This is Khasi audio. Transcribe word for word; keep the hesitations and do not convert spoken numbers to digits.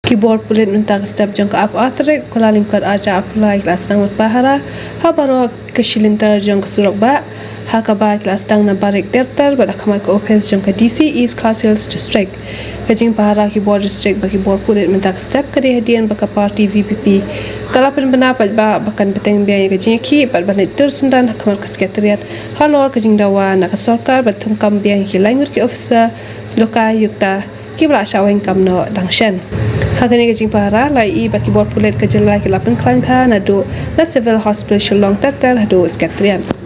Ki bor pulit mynta ka step jong ka arphew tarik u Kyllalyngkot arhajar arphew lai ki la sdang ban pahara ha baroh ka shilynter jong ka surok bah, ha kaba ki la sdang na Barik Terter bad ha khmat ka ophis jong ka D C East Khasi Hills District. Ka jingpahara ki bor district bad ki bor pulit mynta ka step ka dei hadien ba ka party V P P ka la pynbna paidbah ba kan bteng biang ïa ka jingïakhih bad ban leit tur syndon ha khmat ka Secretariat halor ka jingdawa na ka sorkar bad thungkam biang ïa ki lai ngut ki officer, lokayukta, kiba la shah weng kam noh dang shen. Ha kane ka jingpahara la ïohi ba ki bor pulit ka jylla ki la pynkhlaiñ bha naduh na Civil Hospital Shillong Terter haduh Secretariat.